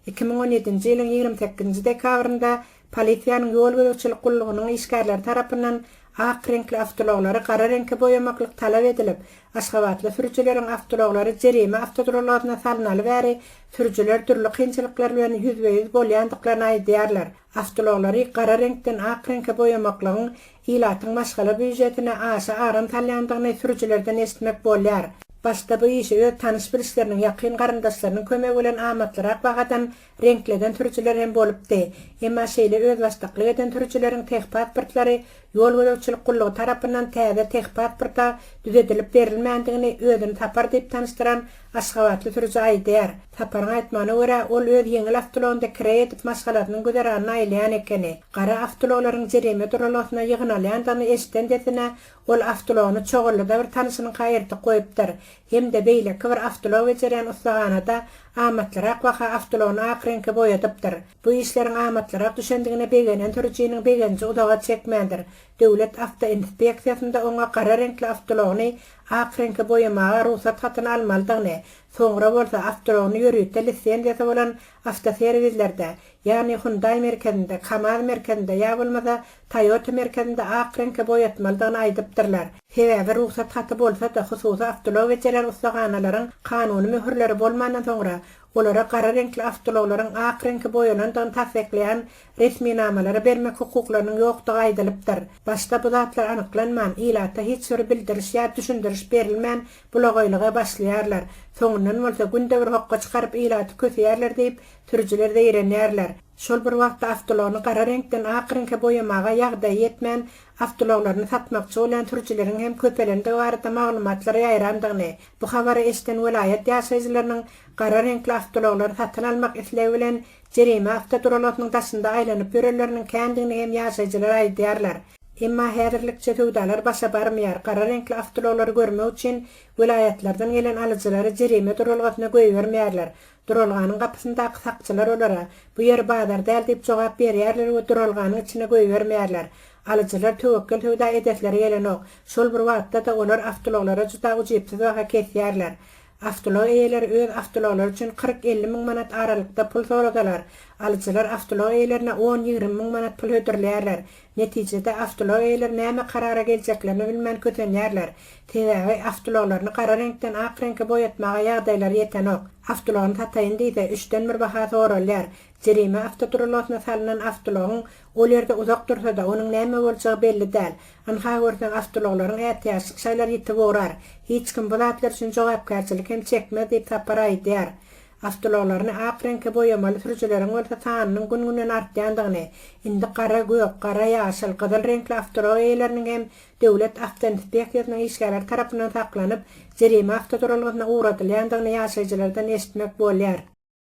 2017-nji ýylyň 28-nji dekabrynda polisiýanyň ýol gözegçilik gullugynyň işgärleri tarapyndan ak reňkli awtoulaglary gara reňke boýamaklyk talap edilip, aşgabatly sürüjileriň awtoulaglary jerime awtoduralgasyna salnaly bäri sürüjiler dürli kynçylyklar bilen ýüzbe-ýüz bolýandyklaryny aýdýarlar. Awtoulaglary gara reňkden ak reňke boýamaklygyň ilatyň maşgala býujetine aşa agram salýandygyny sürüjilerden eşitmek bolýar. Başda bu işi öz tanyş-bilişleriniň, ýakyn garyndaşlarynyň kömegi bilen amatlyrak bahadan reňkleden sürüjiler hem bolupdy. Emma şeýle özbaşdaklyk eden sürüjileriň tehpasportlary ýol gözegçilik gullugy tarapyndan täze tehpasporta düzedilip berilmändigini özüni Sapar diýip tanyşdyran aşgabatly sürüji aýdýar. Saparyň aýtmagyna görä, ol öz ýeňil awtoulagynda kireý edip maşgalasynyň güzeranyny aýlaýan ekeni. Gara awtoulaglaryň jerime duralgasyna ýygnalýandygyny eşiden dessine ol awtoulagyny Çoganlyda bir tanyşynyňka eltip goýupdyr hem-de beýleki bir awtoulag bejerýän ussahanada amatlyrak baha awtoulagyny ak reňke boýadypdyr. Bu işleriň amatlyrak düşendigine begenen sürüjiniň begenji uzaga çekmändir. Döwlet awtoinspeksiýasynda oňa gara reňkli awtoulagyny ak reňke boýamaga rugsat hatyny almalydygyny, soňra bolsa awtoulagyny ýörite lisenziýasy bolan awtoserwislerde, ýagny Hyundai merkezinde, Kamaz merkezinde ýa bolmasa Toyota merkezinde ak reňke boýatmalydygyny aýdypdyrlar. Sebäbi rugsat haty bolsa-da, hususy awtoulag bejerýän ussahanalaryň kanuny möhürleri bolmandan soňra, olara gara reňkli awtoulaglaryň ak reňke boýalandygyny tassyklaýan resminamalary bermek hukuklarynyň ýokdugy aýdylypdyr. Başda bu zatlar anyklanman, ilata hiç bir bildiriş ýa düşündiriş berilmän bulagaýlyga başlaýarlar. Soňundan bolsa günde bir hokga çykaryp ilaty köseýärler diýip, sürüjiler zeýrenýärler. Şol bir wagtda awtoulagyny gara reňkden ak reňke boýamaga ýagdaýy ýetmän, awtoulaglaryny satmakçy bolýan sürüjileriň hem köpelendigi barada maglumatlar ýaýrandygyny, bu habary eşiden welaýat ýaşaýjylarynyň gara reňkli awtoulaglary satyn almak islegi bilen jerime awtoduralgasynyň daşynda aýlanyp ýörenleriniň kändigini hem ýaşaýjylar aýdýarlar. Emma häzirlikçe söwdalar başa barmaýar, gara reňkli awtoulaglary görmek üçin welaýatlardan gelen alyjylary jerime duralgasyna goýbermeýärler. Duralganyň gapysyndaky sakçylar olara, Bu ýer bazar däl diýip jogap berýärler we duralganyň içine goýbermeýärler. Alyjylar töwekgel söwda edesleri gelenok. Şol bir wagtda-da olar awtoulaglara juda ujypsyz baha kesýärler. Awtoulag eýeleri öz awtoulaglary üçin 40-50 müň manat aralykda pul sorasalar, alyjylar awtoulag eýelerine on-ýigrimi müň manat pul hödürleýärler. Netijede, awtoulag eýeleri näme karara geljeklerini bilmän kösenýärler. Sebäbi, awtoulaglaryny gara reňkden ak reňke boýatmaga ýagdaýlary ýetenok. Awtoulagyny sataýyn diýse, üçden bir baha soralýar. Jerime awtoduralgasyna salnan awtoulagyň ol ýerde uzak dursa-da, onuň näme boljagy belli däl. Ynha görseň, awtoulaglaryň ätiýaçlyk şaýlary ýitip ugrar. Hiç kim bu zatlar üçin jogapkärçilik hem çekmez diýip, Sapar aýdýar. Awtoulaglaryny ak reňke boýamaly sürüjileriň bolsa sanynyň gün-günden artýandygyny, indi gara, gök, gara, ýaşyl, gyzyl reňkli awtoulag eýeleriniň hem Döwlet awtoinspeksiýasynyň işgärleri tarapyndan saklanyp, jerime awtoduralgasyna ugradylýandygyny ýaşaýjylardan eşitmek bolýar.